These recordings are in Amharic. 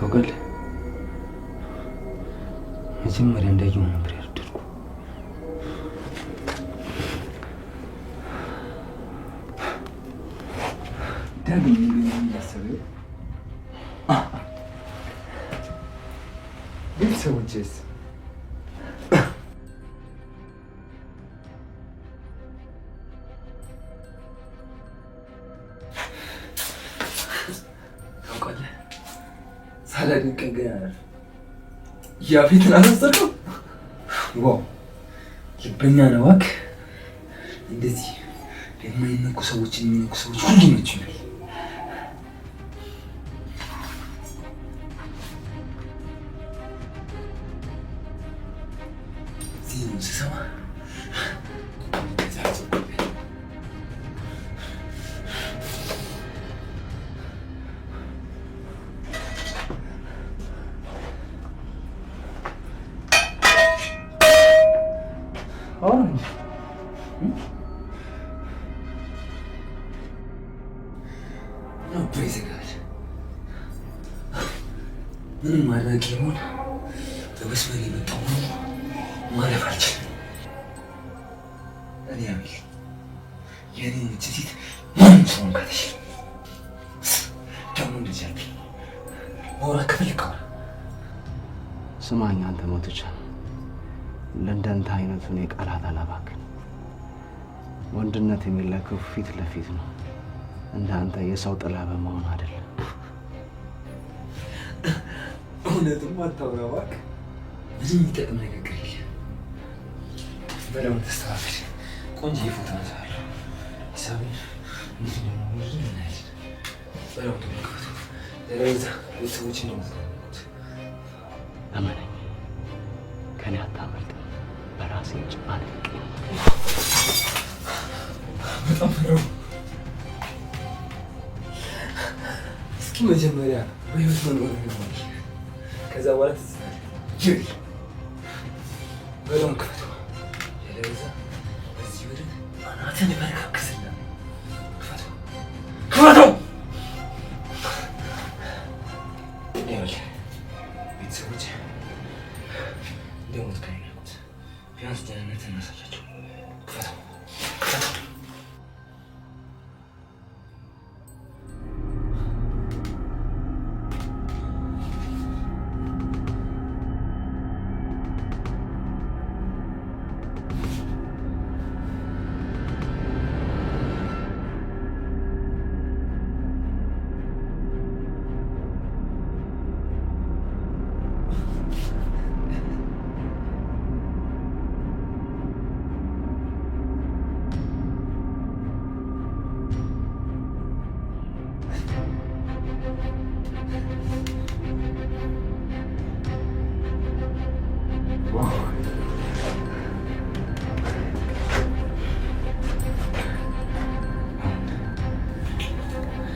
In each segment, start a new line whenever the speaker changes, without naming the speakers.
ታውቃለህ፣ መጀመሪያ እንዳየሁ ነበር ያረደድኩ። ዳግም እያሰበ ቤተሰቦቼስ ታውቃለህ፣ ሳላደንቅህ ግን አላልፍም። ያፌትን አላሰርከው? Wow ልበኛ ነው እባክህ። እንደዚህ የማይነኩ ሰዎችን የሚነኩ ሰዎች ሁሉ ይመቹኛል። ስሰማ ይዘጋል። ምንም አድናቂ ሆን በመስመር የመጣው ማለፍ አልችልም። እኔ አቤል የእኔ ነች ሴት ማንም ሰው መንካት አይችልም። ደግሞ እንደዚህ አልኩኝ ማውራት ከፈለክ አውራ።
ስማኝ አንተ ሞትቻ፣ ለእንዳንተ አይነቱን የቃላት አላባክን። ወንድነት የሚለካው ፊት ለፊት ነው፣ እንደ አንተ የሰው ጥላ በመሆን አይደለም።
እውነትም አታውራ እባክህ። ምንም የሚጠቅም ንግግር የለም። በደምብ ተስተካከል። ቆንጆ የፎቶ አነሳለሁ። ሂሳቤን እንዴት እንደሆነ እናያለን። በደምብ ተመልከቱ። ለዛ ቤተሰቦችን ነው የምትገቡት።
እመነኝ፣ ከኔ አታመልጥም። በራሴ እጅ አንቄ
በጣም ፈራሁ። እስኪ መጀመሪያ በህይወት መኖር ነው። ከዛ በኋላ ትዝታለህ። ጅል በደምብ ክፈቱ። ያለበዛ በዚህ ወደ አናትን በረካክስልህ። ክፈቱ፣ ክፈቱ። ይኸውልህ ቤተሰቦች እንደሞት ከእኔ ያልኩት ቢያንስ ደህንነት እናሳያቸው። ክፈቱ፣ ክፈቱ።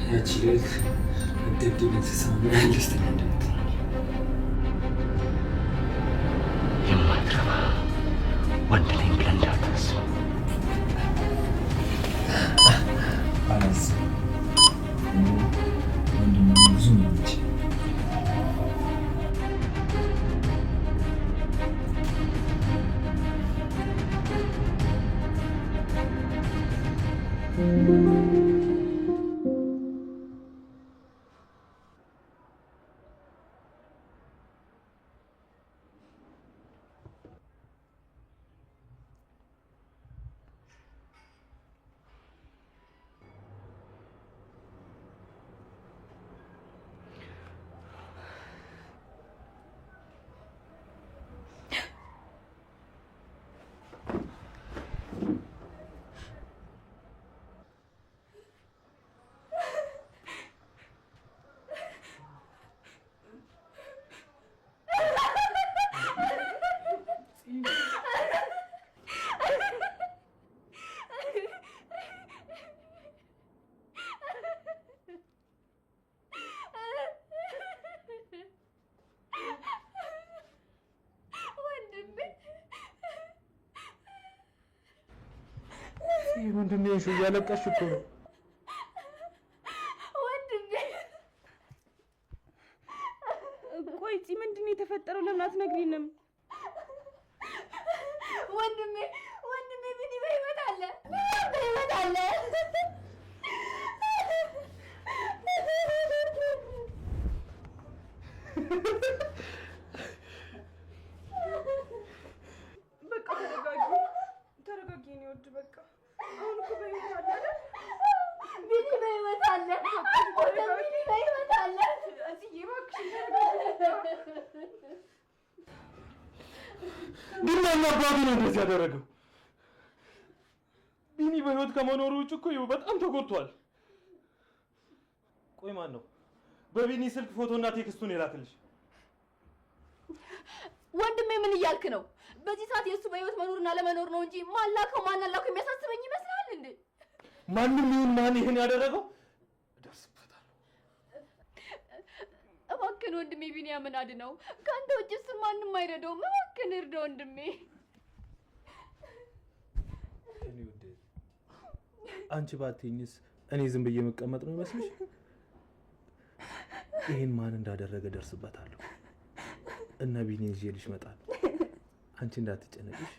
ያቺ ልዕልት መደብደቤን ስትሰማ ምን ያህል ደስተኛ እንደምትሆን
የማትረባ ወንድ ነኝ ብለህ እንዳታስብ።
አላስብም። ወንድሜ ብዙ ነው።
ምንድን ነው የሆንሽው? እያለቀስሽ እኮ ነው።
ወንድሜ። ቆይ ፂ ምንድን ነው የተፈጠረው? ለምን አትነግሪንም?
ወንድሜ ወንድሜ ቢኒ በህይወት አለ፣ በህይወት አለ።
በቃ ተረጋጊ፣ ተረጋጊ የኔ ውድ። በቃ አሁን እኮ በህይወት አለ አይደል?
ቢኒ በህይወት አለ፣ አልሞተም። ቢኒ በህይወት አለ።
እጽዬ እባክሽን ተረጋጊ።
ግን ማን አባቱ ነው እንደዚህ ያደረገው? ቢኒ በህይወት ከመኖሩ ውጭ እኮ ይኸው በጣም ተጎድቷል። ቆይ ማን ነው በቢኒ ስልክ ፎቶና text ኡን የላክልሽ?
ወንድሜ ምን እያልክ ነው? በዚህ ሰዓት የእሱ በህይወት መኖርና ለመኖር ነው እንጂ ማን ላከው ማን አላከው የሚያሳስበኝ ይመስልሃል እንዴ?
ማንም ይሁን ማን ይህን ያደረገው እደርስበታለሁ።
እባክህን ወንድሜ ቢኒያምን አድነው። ከአንተ ውጭ እሱን ማንም አይረዳውም። እባክህን እርዳው ወንድሜ።
የኔ ውድ አንቺ ባትይኝስ እኔ ዝም ብዬ መቀመጥ ነው ይመስልሽ? ይህን ማን እንዳደረገ ደርስበታለሁ። እነ ቢኒ ይዤልሽ እመጣለሁ። አንቺ እንዳትጨነቅሽ።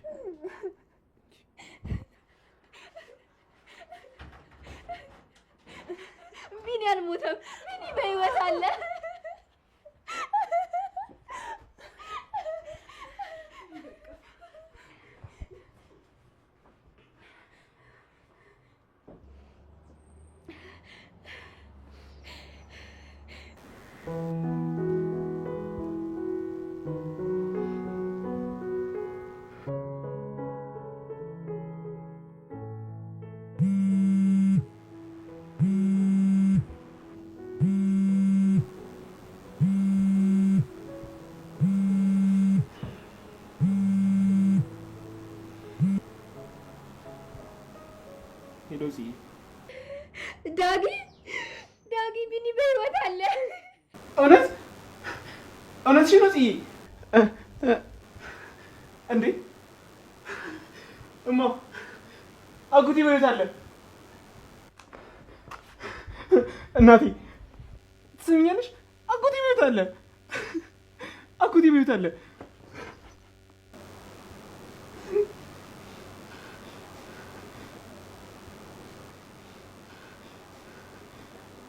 ቢኒ አልሞተም። ቢኒ በህይወት አለ።
Hello ጽዬ፣
ዳጊ ዳጊ፣ ቢኒ በህይወት አለ።
እውነት እውነትሽን ነው ጽዬ? እንዴ እማ፣ አጎቴ በህይወት አለ። እናቴ ትሰሚኛለሽ? አጎቴ በህይወት አለ። አጎቴ በህይወት አለ።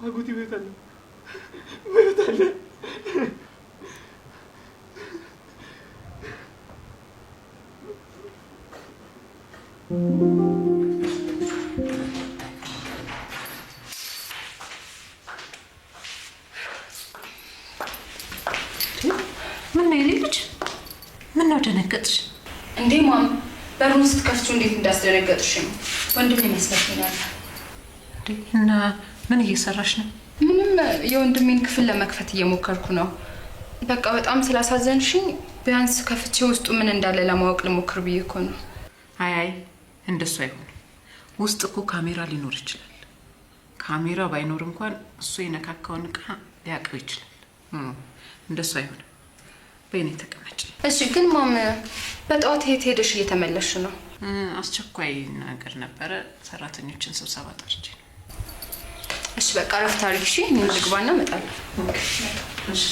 አጎቴ በህይወት አለ። በህይወት አለ።
ምን ነው የኔ ልጅ? ምን ነው ደነገጥሽ?
እንዴ mom፣ በሩን ስትከፍቹ እንዴት እንዳስደነገጥሽኝ ወንድሜ መስሎኛል።
እንዴ እና ምን እየሰራሽ ነው?
ምንም፣ የወንድሜን ክፍል ለመክፈት እየሞከርኩ ነው። በቃ በጣም ስላሳዘንሽኝ ቢያንስ ከፍቼ ውስጡ ምን እንዳለ ለማወቅ ልሞክር ብዬ እኮ ነው።
አይ አይ፣ እንደሱ አይሆንም። ውስጥ እኮ ካሜራ ሊኖር ይችላል። ካሜራ ባይኖር እንኳን እሱ የነካካውን እቃ ሊያውቀው ይችላል። እንደሱ አይሆንም። በይኔ ተቀመጭ።
እሺ፣ ግን mom በጠዋት የት ሄደሽ እየተመለስሽ ነው?
አስቸኳይ ነገር ነበረ። ሰራተኞችን ስብሰባ ጠርቼ ነው።
እሺ በቃ ረፍት አድርጊ። እሺ፣ እኔም ልግባና እመጣለሁ።
እሺ።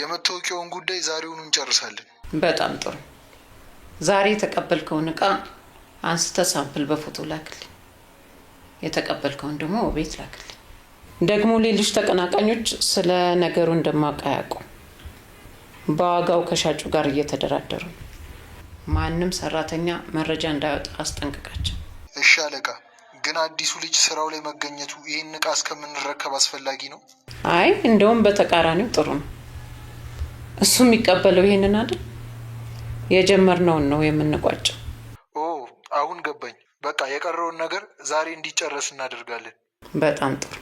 የመታወቂያውን ጉዳይ ዛሬውኑ እንጨርሳለን።
በጣም ጥሩ። ዛሬ የተቀበልከውን እቃ አንስተ sample በፎቶ ላክልኝ። የተቀበልከውን ደግሞ ቤት ላክልኝ። ደግሞ ሌሎች ተቀናቃኞች ስለ ነገሩ እንደማውቅ አያውቁም። በዋጋው ከሻጩ ጋር እየተደራደሩ ነው። ማንም ሰራተኛ መረጃ እንዳያወጣ አስጠንቅቃቸው።
እሺ አለቃ። ግን አዲሱ ልጅ ስራው ላይ መገኘቱ ይህን እቃ እስከምንረከብ አስፈላጊ ነው?
አይ እንደውም በተቃራኒው ጥሩ ነው። እሱ የሚቀበለው ይሄንን አይደል? የጀመርነውን ነው የምንቋጨው።
ኦ አሁን ገባኝ። በቃ የቀረውን ነገር ዛሬ እንዲጨረስ እናደርጋለን።
በጣም ጥሩ።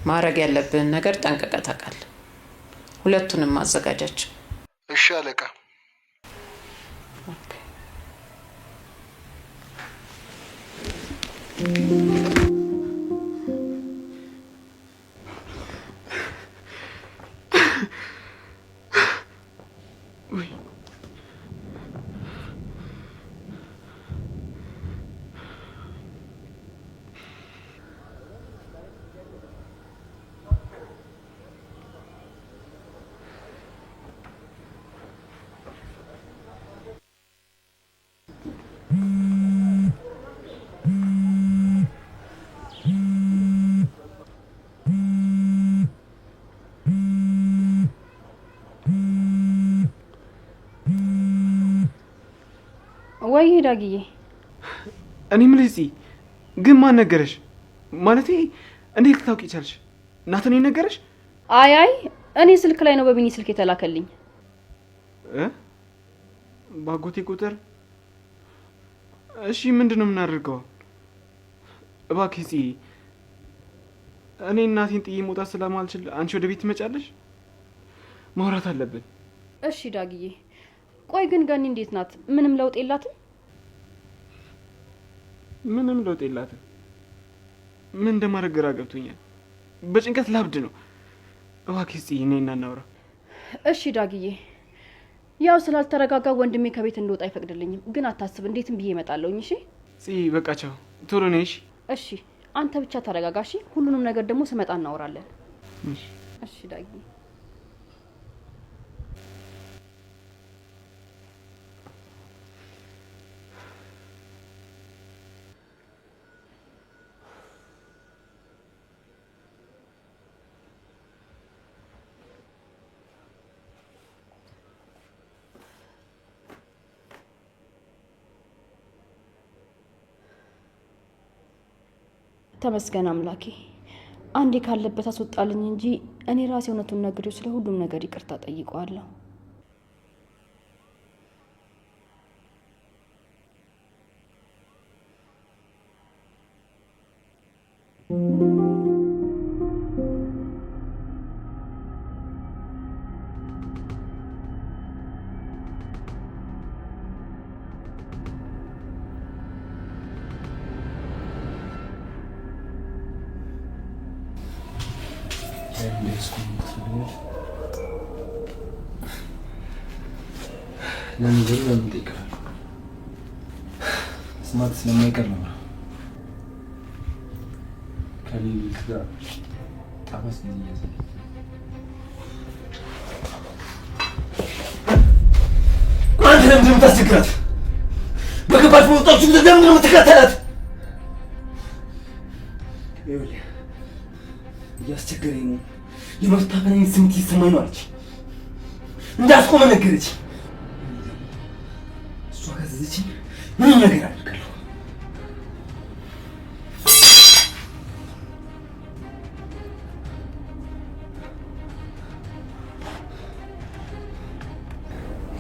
ማድረግ ያለብህን ነገር ጠንቅቀህ ታውቃለህ። ሁለቱንም አዘጋጃቸው።
እሺ አለቃ።
ወይ ዳግዬ፣
እኔ የምልሽ ፂ ግን ማን ነገረሽ? ማለቴ እንዴት ልታውቂ ቻልሽ? ናታን ነገረሽ?
አይ አይ፣ እኔ ስልክ ላይ ነው በቢኒ ስልክ የተላከልኝ።
እ ባጎቴ ቁጥር? እሺ፣ ምንድን ነው የምናደርገው? እባክሽ ፂ፣ እኔ እናቴን ጥዬ መውጣት ስለማልችል አንቺ ወደ ቤት ትመጫለሽ? ማውራት አለብን።
እሺ ዳግዬ። ቆይ ግን ገኒ እንዴት ናት? ምንም ለውጥ የላትም?
ምንም ለውጥ የላትም። ምን እንደማደርግ ግራ ገብቶኛል። በጭንቀት ላብድ ነው። እባክሽ ፂ፣ እኔና እናውራ።
እሺ ዳግዬ፣ ያው ስላልተረጋጋ ወንድሜ ከቤት እንደወጣ አይፈቅድልኝም። ግን አታስብ፣ እንዴትም ብዬ እመጣለሁኝ። እሺ
ፂ፣ በቃ ቻው፣ ቶሎ ነይ። እሺ።
እሺ፣ አንተ ብቻ ተረጋጋ። እሺ፣ ሁሉንም ነገር ደግሞ ስመጣ እናወራለን። እሺ ዳግዬ። ተመስገን አምላኬ፣ አንዴ ካለበት አስወጣልኝ እንጂ እኔ ራሴ እውነቱን ነግሬው ስለ ሁሉም ነገር ይቅርታ ጠይቀዋለሁ።
ለነገሩ ለምን እጠይቅሃለሁ? መስማት ስለማይቀር ነው። ከሌሊት ጋር ጣፋጭ ጊዜ እያሳለፍን
አንተ ለምንድን ነው የምታስቸግራት? በገባች በወጣችሁ ጊዜ ለምንድን ነው የምትከተላት? ይኸውልህ እያስቸገረኝ ነው፣ የመታፈን አይነት ስሜት እየተሰማኝ ነው አለች። እንዳስቆመ ነገረች። እሷ ካዘዘችኝ ምንም ነገር አደርጋለሁ።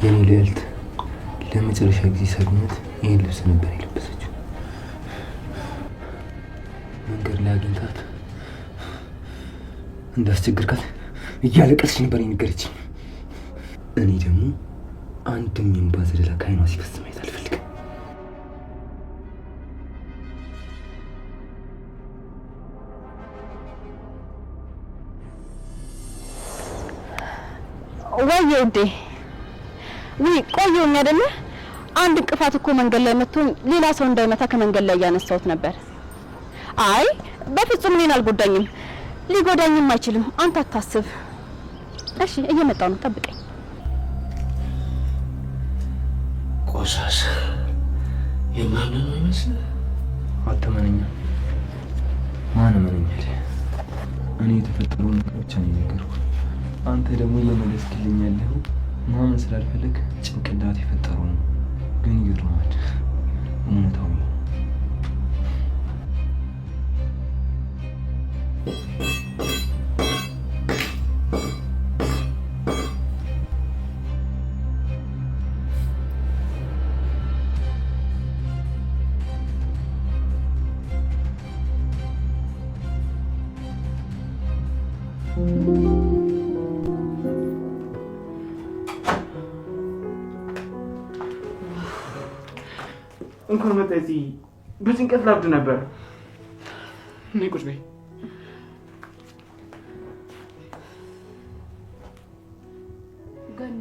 የኔ ልዕልት ለመጨረሻ ጊዜ ሳገኛት ይህን ልብስ ነበር የለበሰችው። መንገድ ላይ አግኝታት እንዳስቸግርካት እያለቀሰች ነበር የነገረችኝ። እኔ ደግሞ አንድም የእንባ ዘለላ ከዓይኗ ሲፈስ ማየት አልፈልግም።
ወይ ውዴ፣ ውይ ቆየሁኝ አይደለ? አንድ እንቅፋት እኮ መንገድ ላይ መጥቶኝ ሌላ ሰው እንዳይመታ ከመንገድ ላይ እያነሳሁት ነበር። አይ በፍጹም እኔን አልጎዳኝም፣ ሊጎዳኝም አይችልም። አንተ አታስብ። እሺ እየመጣሁ ነው፣ ጠብቀኝ።
ቆሻሻ የማምን ነው ይመስልህ?
አትመነኛ። ማን እመነኛል? እኔ የተፈጠረውን ነገር ብቻ ነው የነገርኩህ። አንተ ደግሞ እየመለስክልኝ ያለኸው ማመን ስላልፈለግ ጭንቅላት የፈጠረው ነው። ግን ይገርማል፣ እውነታው ነው።
እንኳን መጣች። በጭንቀት ላብድ ነበር። ነይ ቁጭ በይ።
ገኒ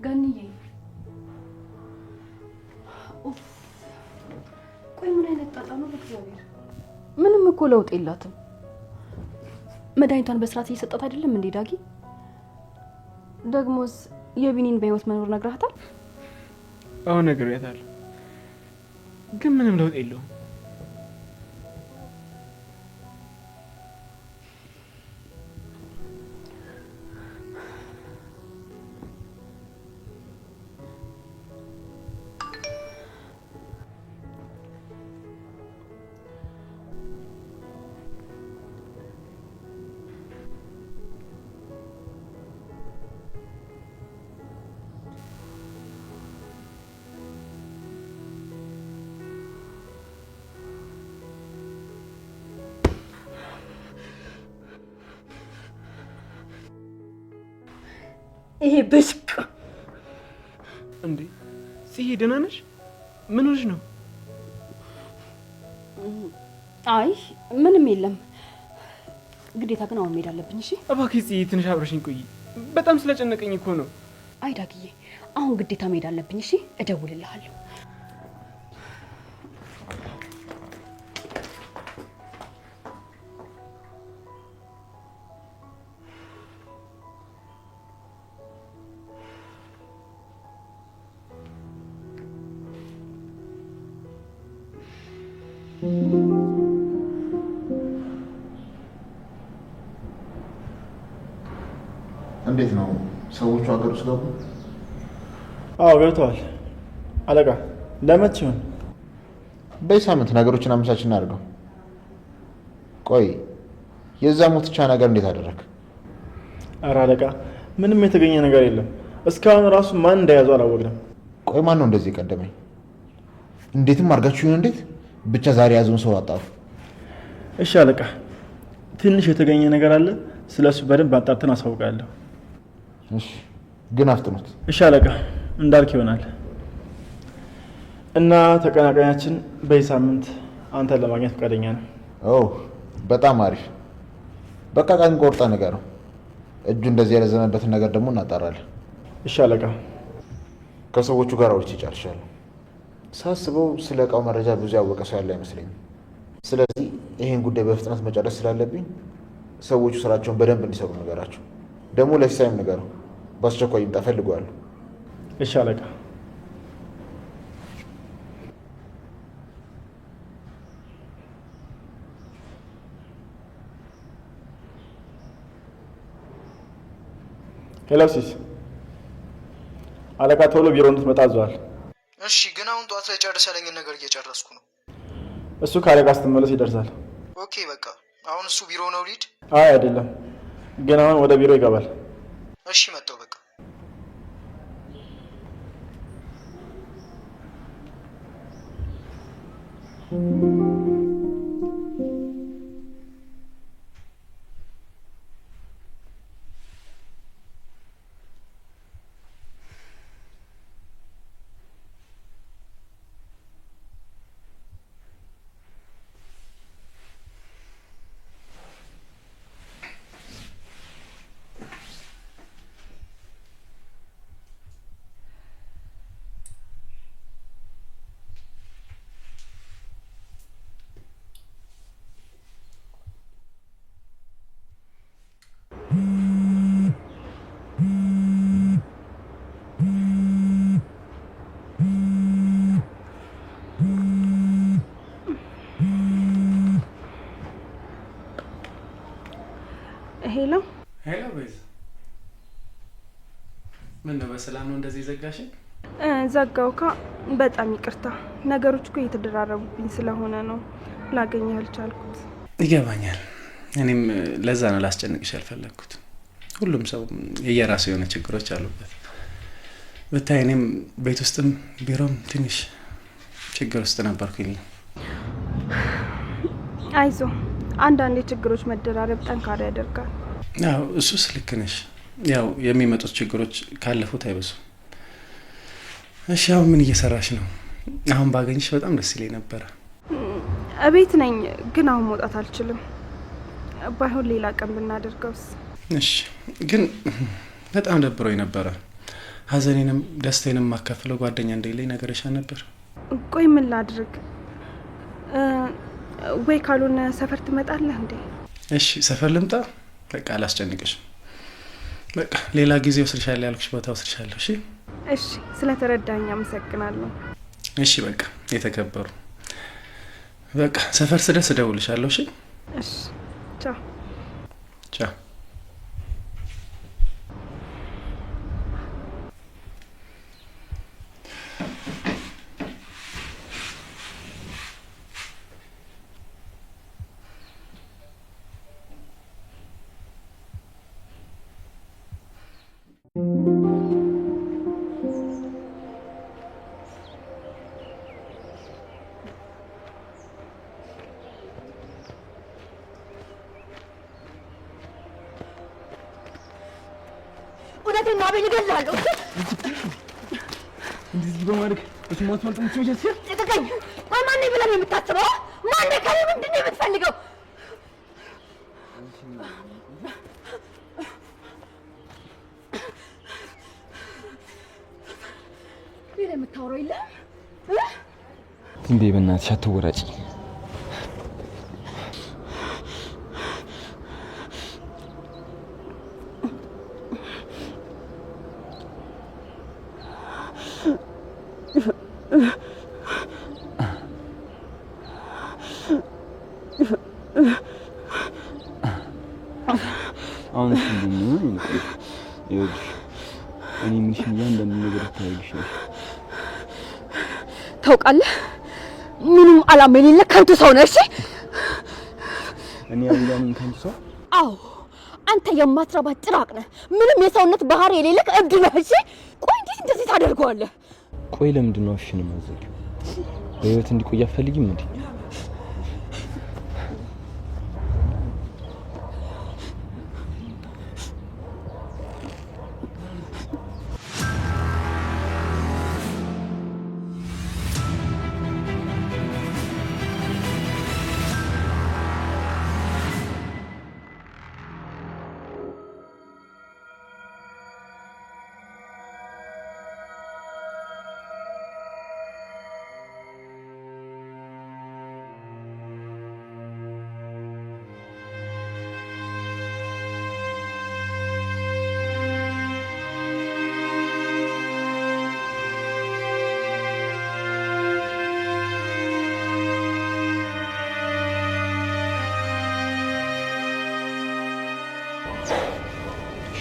ገኒዬ፣ ኡፍ! ቆይ ምን አይነት ጣጣ ነው በእግዚአብሔር። ምንም እኮ ለውጥ የላትም። መድኃኒቷን በስርዓት እየሰጣት አይደለም እንዴ ዳጊ? ደግሞስ የቢኒን በህይወት መኖር ነግረሃታል?
አሁን ነግሬያታለሁ፣ ግን ምንም ለውጥ የለውም።
ይሄ ብሽቅ
እንዴ ጽዬ፣ ደህና ነሽ? ምን ሆነሽ ነው?
አይ ምንም የለም። ግዴታ ግን አሁን መሄድ አለብኝ። እሺ
እባክሽ ጽዬ፣ ትንሽ አብረሽኝ ቆይ። በጣም ስለጨነቀኝ እኮ ነው።
አይ ዳግዬ፣ አሁን ግዴታ መሄድ አለብኝ። እሺ እደውልልሃለሁ።
እንዴት ነው ሰዎቹ ሀገር ውስጥ ገቡ?
አዎ ገብተዋል። አለቃ ለመች ይሆን?
በዚህ ሳምንት ነገሮችን አመቻች እናድርገው። ቆይ የዛ ሞትቻ ነገር እንዴት አደረግ?
ኧረ አለቃ ምንም የተገኘ ነገር የለም። እስካሁን ራሱ ማን እንደያዙ አላወቅንም።
ቆይ ማን ነው እንደዚህ የቀደመኝ? እንዴትም አድርጋችሁ ይሁን እንዴት ብቻ ዛሬ የያዘውን ሰው አጣሩ።
እሺ አለቃ፣ ትንሽ የተገኘ ነገር አለ። ስለ እሱ በደንብ አጣርተን አሳውቃለሁ።
እሺ፣ ግን አፍጥኑት።
እሺ አለቃ፣ እንዳልክ ይሆናል። እና ተቀናቃኛችን በዚህ ሳምንት አንተን ለማግኘት ፈቃደኛ ነው።
ኦ በጣም አሪፍ። በቃ ቀን ቆርጠህ ንገረው። እጁ እንደዚህ የረዘመበትን ነገር ደግሞ እናጣራለን።
እሺ አለቃ።
ከሰዎቹ ጋር አውርቼ ጨርሻለሁ። ሳስበው ስለ እቃው መረጃ ብዙ ያወቀ ሰው ያለ አይመስለኝም። ስለዚህ ይህን ጉዳይ በፍጥነት መጨረስ ስላለብኝ ሰዎቹ ስራቸውን በደንብ እንዲሰሩ ንገራቸው። ደግሞ ለሲሳይም ንገረው፣ በአስቸኳይ ይምጣ እፈልገዋለሁ።
እሺ አለቃ። Hello ሲስ፣ አለቃ ቶሎ ቢሮ እንድትመጣ አዘዋል።
እሺ፣ ግን አሁን ጠዋት ላይ ጨርስ ያለኝን ነገር እየጨረስኩ ነው።
እሱ ከአለቃ ስትመለስ ይደርሳል።
Okay፣ በቃ አሁን እሱ ቢሮ ነው ልሂድ?
አይ አይደለም፣ ግን አሁን ወደ ቢሮ ይገባል።
እሺ፣ መጣሁ በቃ።
Hello
Hello ቤዝ፣ ምን ነው በሰላም ነው እንደዚህ ዘጋሽኝ?
ዘጋውካ። በጣም ይቅርታ፣ ነገሮች እኮ እየተደራረቡብኝ ስለሆነ ነው ላገኘህ አልቻልኩት።
ይገባኛል። እኔም ለዛ ነው ላስጨንቅሽ ያልፈለግኩት። ሁሉም ሰው የየራሱ የሆነ ችግሮች አሉበት። ብታይ እኔም ቤት ውስጥም ቢሮም ትንሽ ችግር ውስጥ ነበርኩኝ።
አይዞ፣ አንዳንድ የችግሮች መደራረብ ጠንካራ ያደርጋል።
ያው እሱስ ልክ ነሽ። ያው የሚመጡት ችግሮች ካለፉት አይበሱም። እሺ አሁን ምን እየሰራሽ ነው? አሁን ባገኝሽ በጣም ደስ ይለኝ ነበረ።
እቤት ነኝ፣ ግን አሁን መውጣት አልችልም። ባይሆን ሌላ ቀን ብናደርገውስ?
እሺ፣ ግን በጣም ደብሮኝ ነበረ። ሀዘኔንም ደስታዬንም የማካፍለው ጓደኛ እንደሌለኝ ነገርሻ ነበር።
ቆይ ምን ላድርግ? ወይ ካልሆነ ሰፈር ትመጣለህ እንዴ?
እሺ ሰፈር ልምጣ። በቃ አላስጨንቅሽም። በቃ ሌላ ጊዜ ወስድሻለሁ ያልኩሽ ቦታ ወስድሻለሁ። እሺ
እሺ፣ ስለተረዳኝ አመሰግናለሁ።
እሺ በቃ የተከበሩ በቃ ሰፈር ስደርስ እደውልልሻለሁ። እሺ
እሺ፣ ቻው
ቻው።
እውነቴን ነው አቤል፣ እገልሃለሁ።
እንደዚህ በማድረግ እሱ ማስመልጥ የምትችይው ሲል
ልቀቀኝ! ቆይ ማን ነኝ ብለህ ነው የምታስበው? ማን ነህ? ከእኔ ምንድን ነው የምትፈልገው? ሌላ የምታወራው የለህም?
ዝም በይ በእናትሽ አትወራጪ። አሁን እሱ እንደሚሆን ይኸውልሽ፣ እኔ የምልሽን እያንዳንዱ ነገር ታደርጊሽ።
ታውቃለህ፣ ምንም ዓላማ የሌለ ከንቱ ሰው ነህ። እሺ
እኔ አቤላ ነኝ ከንቱ ሰው?
አዎ፣ አንተ የማትረባ ጭራቅ ነህ። ምንም የሰውነት ባህሪ የሌለህ እብድ ነህ። እሺ ቆይ እንዴት እንደዚህ ታደርገዋለህ?
ቆይ ለምንድን ነው አፍሽን የማትዘጊው? በህይወት እንዲቆይ አትፈልጊም እንዴ?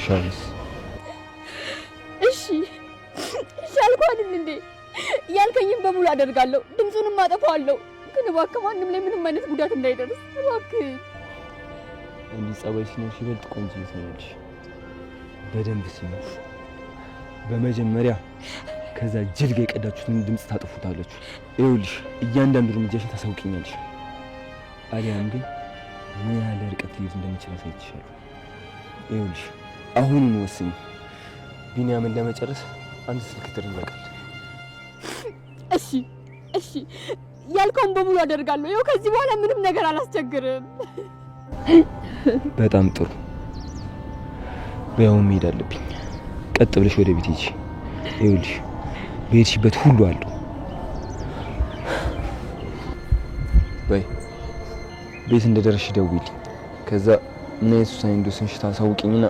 ሻንስ
እሺ እሺ አልኩህ አይደል እንዴ? ያልከኝም በሙሉ አደርጋለሁ፣ ድምፁንም አጠፋዋለሁ። ግን እባክህ ማንም ላይ ምንም አይነት ጉዳት እንዳይደርስ እባክህ።
እንዲህ ጸባይ ሲኖርሽ ይበልጥ ቆንጆ ትሆኛለሽ። በደንብ ስሚ። በመጀመሪያ ከዛ ጅል ጋር የቀዳችሁትን ድምፅ ታጥፉታላችሁ። ይኸውልሽ እያንዳንዱ እርምጃሽን ታሳውቂኛለሽ። አሊያም ግን ምን ያህል ርቀት ሊሄድ እንደምችል አሳይቼሻለሁ። ይኸውልሽ አሁኑን ወስኚ። ቢኒያምን ለመጨረስ አንድ ስልክ ጥሪ ይበቃል።
እሺ እሺ ያልከውን በሙሉ አደርጋለሁ። ይኸው ከዚህ በኋላ ምንም ነገር አላስቸግርም።
በጣም ጥሩ። በያው መሄድ አለብኝ። ቀጥ ብለሽ ወደ ቤት ሂጂ። ይኸውልሽ በሄድሽበት ሁሉ አለው። በይ ቤት እንደደረስሽ ደውዪልኝ። ከዛ ምን አይነት ውሳኔ እንደወሰንሽ ታሳውቂኝና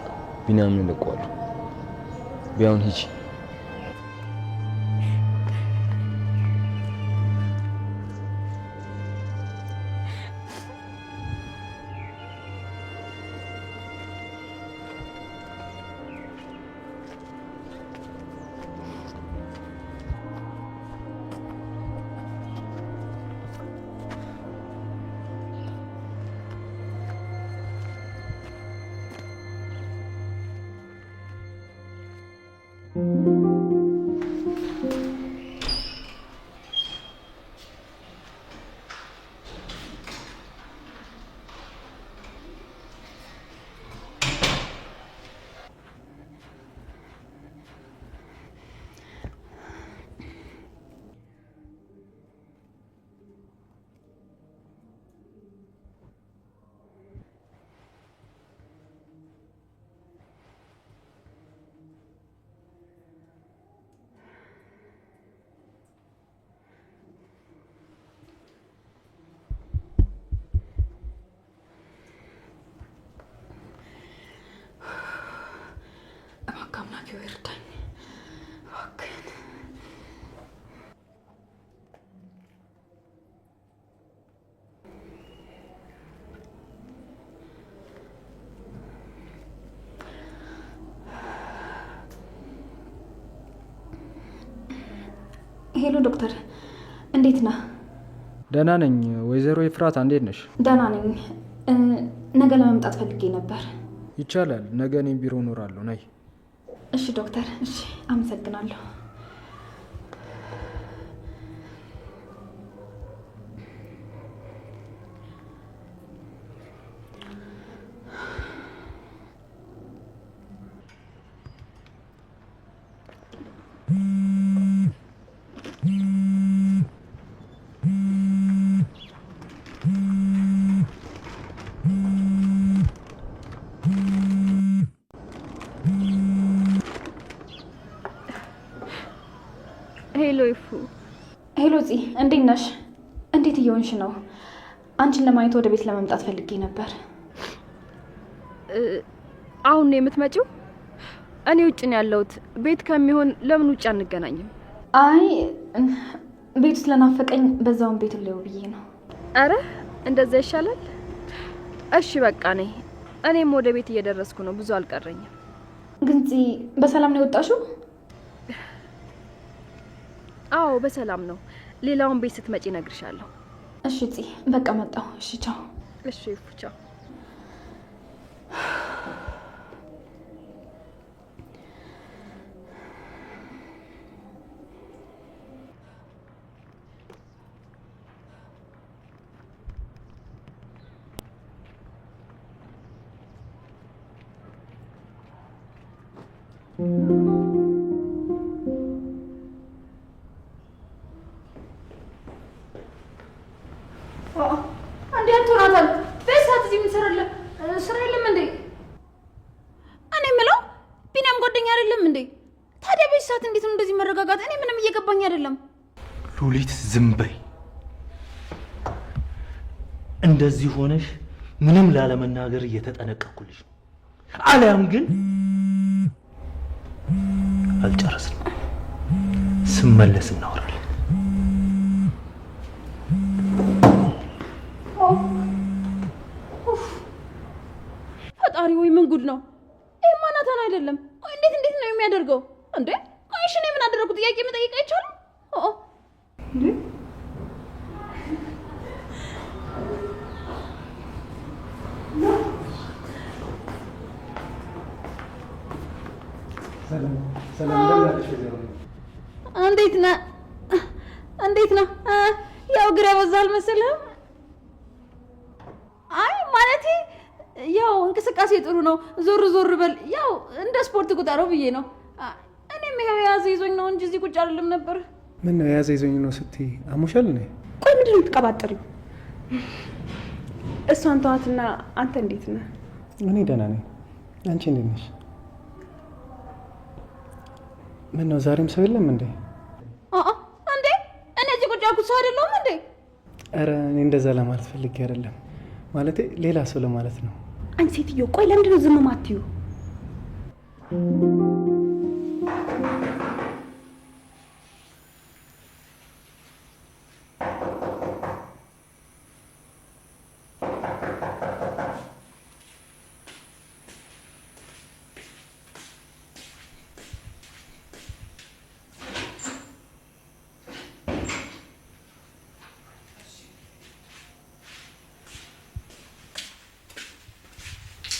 ቢኒያምን እለቀዋለሁ። በይ አሁን ሂጂ።
እባክህ አምላኬ ሆይ እርዳኝ፣ እባክህን። Hello ዶክተር፣ እንዴት ነህ?
ደህና ነኝ ወይዘሮ ኤፍራታ፣ እንዴት ነሽ?
ደህና ነኝ። ነገ ለመምጣት ፈልጌ ነበር።
ይቻላል። ነገ እኔም ቢሮ እኖራለሁ። ነይ።
እሺ ዶክተር፣ እሺ፣ አመሰግናለሁ።
Hello ይፉ።
Hello ፂ፣ እንዴት ነሽ? እንዴት እየሆንሽ ነው? አንቺን ለማየት ወደ ቤት ለመምጣት ፈልጌ ነበር።
አሁን ነው የምትመጪው? እኔ ውጭ ነው ያለሁት። ቤት ከሚሆን ለምን ውጭ አንገናኝም?
አይ ቤቱ ስለናፈቀኝ በዛውን ቤት ልየው ብዬ ነው።
አረ እንደዛ ይሻላል። እሺ በቃ ነይ። እኔም ወደ ቤት እየደረስኩ ነው፣ ብዙ አልቀረኝም።
ግን ፂ፣ በሰላም ነው የወጣሽው?
አዎ በሰላም ነው። ሌላውን ቤት ስትመጪ እነግርሻለሁ።
እሺ ፂ፣ በቃ መጣሁ። እሺ ቻው።
እሺ ይፉ ቻው።
እንዴ አንተ ሆናታል። በዚህ ሰዓት እዚህ ምን ትሰራለህ? ስራ የለም እንዴ? እኔ የምለው ቢኒያም ጓደኛ አይደለም እንዴ? ታዲያ በዚህ ሰዓት እንዴት ነው እንደዚህ መረጋጋት? እኔ ምንም እየገባኝ አይደለም።
ሉሊት ዝም በይ። እንደዚህ ሆነሽ ምንም ላለመናገር እየተጠነቀቅኩልሽ ነው። አሊያም ግን አልጨረስንም። ስመለስ እናወራለን።
ፈጣሪ ወይ ምን ጉድ ነው ይሄማ! ናታን አይደለም። ቆይ እንዴት እንዴት ነው የሚያደርገው እንዴ? ቆይ እሺ እኔ ምን አደረኩ? ጥያቄ መጠየቅ አይቻልም? ኦ እንዴት ነህ? እንዴት ነህ? ያው ግራ ያበዛል መሰለህም። አይ ማለቴ ያው እንቅስቃሴ ጥሩ ነው፣ ዞር ዞር በል፣ ያው እንደ ስፖርት ቁጠረው ብዬ ነው። እኔም ያው የያዘ ይዞኝ ነው እንጂ እዚህ ቁጭ አልልም ነበር።
ምን ነው የያዘ ይዞኝ ነው ስትይ አሞሻል እንዴ?
ቆይ ምንድን ነው የምትቀባጥሪው? እሷን ተዋትና አንተ እንዴት ነህ?
እኔ ደህና ነኝ። አንቺ እንዴት ነሽ? ምን ነው ዛሬም ሰው የለም እንዴ?
እንዴ እኔ እዚህ ቁጭ ያልኩት ሰው አይደለሁም እንዴ?
ኧረ እኔ እንደዛ ለማለት ፈልጌ አይደለም፣ ማለቴ ሌላ ሰው ለማለት ነው።
አንቺ ሴትዮ ቆይ ለምንድን ነው ዝም ማትዩ?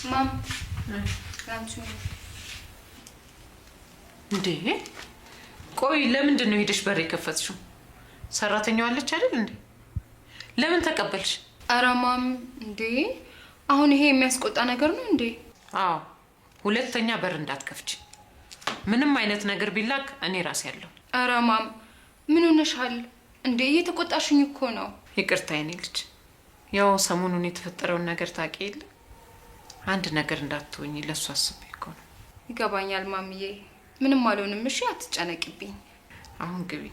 ማም ላንቺ ነው።
እንዴ ቆይ ለምንድን ነው ሄደሽ በር የከፈትሽው? ሰራተኛዋ አለች አይደል እንዴ? ለምን ተቀበልሽ?
ኧረ ማም እንዴ አሁን ይሄ የሚያስቆጣ ነገር ነው እንዴ?
አዎ ሁለተኛ በር እንዳትከፍች። ምንም አይነት ነገር ቢላክ እኔ ራሴ ያለሁ።
ኧረ ማም ምን ሆነሻል እንዴ? እየተቆጣሽኝ እኮ ነው።
ይቅርታ የኔ ልጅ፣ ያው ሰሞኑን የተፈጠረውን ነገር ታውቂ የለ አንድ ነገር እንዳትሆኝ ለእሱ አስቤ እኮ ነው።
ይገባኛል ማምዬ፣ ምንም አልሆንም። እሺ አትጨነቂብኝ።
አሁን ግቢ፣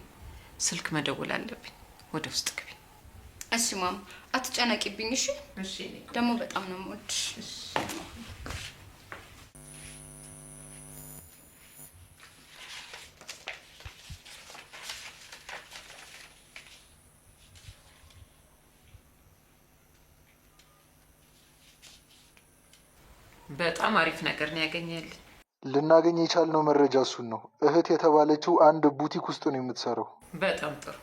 ስልክ መደወል አለብኝ። ወደ ውስጥ ግቢ።
እሺ ማም አትጨነቂብኝ። እሺ ደግሞ በጣም ነው የምወድሽ።
በጣም አሪፍ ነገር ነው ያገኘልኝ።
ልናገኝ የቻልነው መረጃ እሱን ነው። እህት የተባለችው አንድ ቡቲክ ውስጥ ነው የምትሰራው።
በጣም ጥሩ።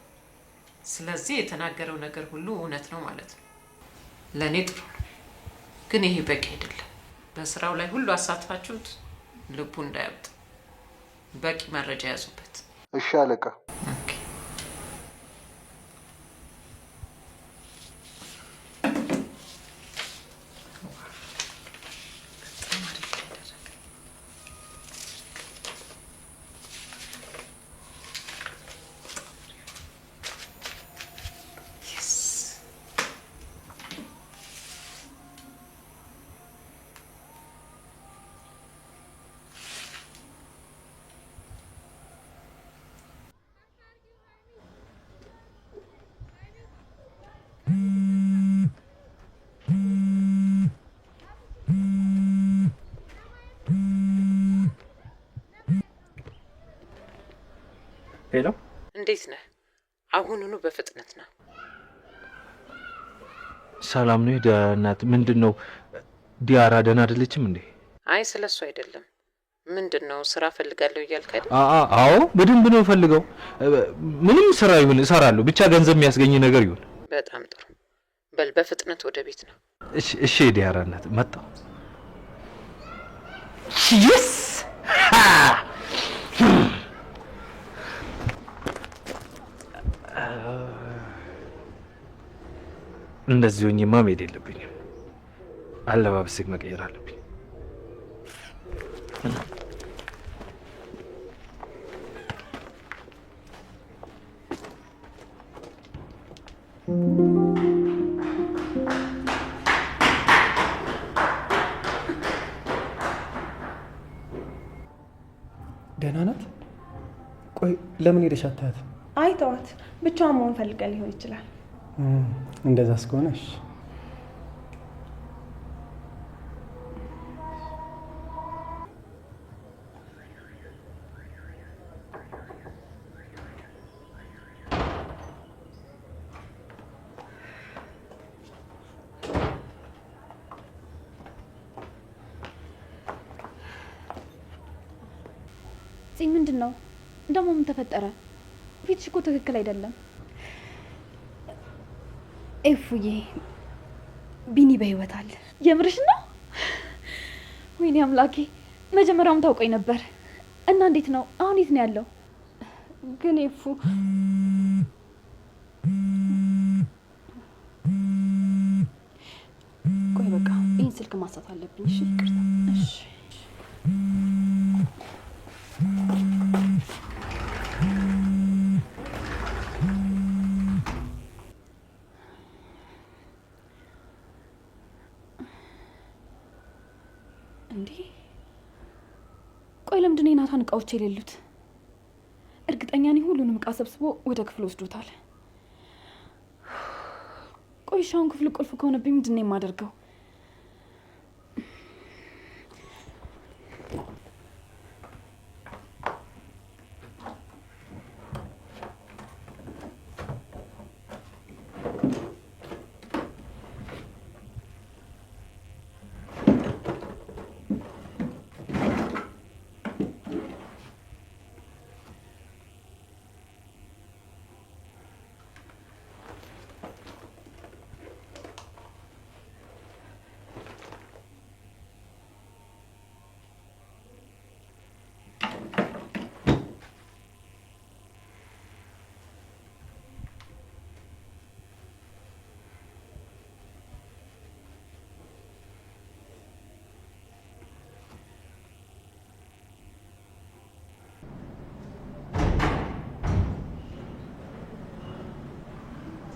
ስለዚህ የተናገረው ነገር ሁሉ እውነት ነው ማለት ነው። ለእኔ ጥሩ ነው፣ ግን ይሄ በቂ አይደለም። በስራው ላይ ሁሉ አሳትፋችሁት ልቡ እንዳያብጥ በቂ መረጃ ያዙበት።
እሺ አለቃ።
Hello፣
እንዴት ነህ? አሁኑኑ በፍጥነት ና።
ሰላም ነው እናት? ምንድን ነው ዲያራ ደህና አይደለችም እንዴ?
አይ ስለ እሱ አይደለም። ምንድን ነው ስራ ፈልጋለሁ እያልክ አይደል?
አዎ በደንብ ነው ፈልገው። ምንም ስራ ይሁን እሰራለሁ፣ ብቻ ገንዘብ የሚያስገኝ ነገር ይሁን።
በጣም ጥሩ። በል በፍጥነት ወደ ቤት ነው።
እሺ እሺ፣ ዲያራ እናት መጣሁ። Yes። እንደዚህ ሆኜማ መሄድ የለብኝም። አለባበሴ መቀየር አለብኝ።
ደህና ናት? ቆይ ለምን ሄደሽ አታያት?
አይ ተዋት፣ ብቻዋን መሆን ፈልጋ ሊሆን ይችላል።
እንደዛ እስከሆነ እሺ።
ምንድን ነው ደግሞ? ምን ተፈጠረ? ፊትሽ እኮ ትክክል አይደለም። ኤፉዬ ቢኒ በህይወት አለ። የምርሽ ነው? ወይኔ አምላኬ፣ መጀመሪያውም ታውቆኝ ነበር። እና እንዴት ነው አሁን? የት ነው ያለው?
ግን ኤፉ
ቆይ በቃ ይህን ስልክ ማንሳት አለብኝ። እሺ ይቅርታ። እሺ እንዴ ቆይ ለምንድን ነው የናታን እቃዎች የሌሉት? እርግጠኛ ነኝ ሁሉንም እቃ ሰብስቦ ወደ ክፍል ወስዶታል። ቆይ እሺ አሁን ክፍል ቁልፍ ከሆነብኝ ምንድን ነው የማደርገው?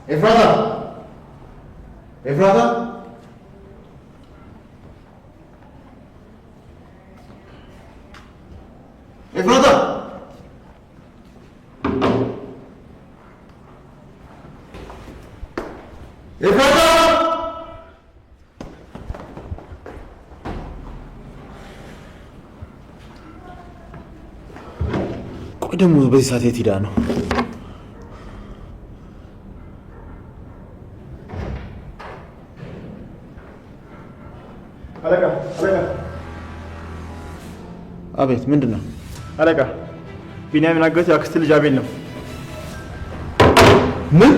ኤፍራታ፣ ኤፍራታ፣ ኤፍራታ። ኤፍራታ። ቆይ ደግሞ በዚህ ሰዓት የት ሄዳ ነው?
አለቃ፣ አለቃ፣
አቤት፣ ምንድን ነው?
አለቃ፣ ቢንያምን አገቱ የአክስት ልጅ አቤል ነው።
ምን?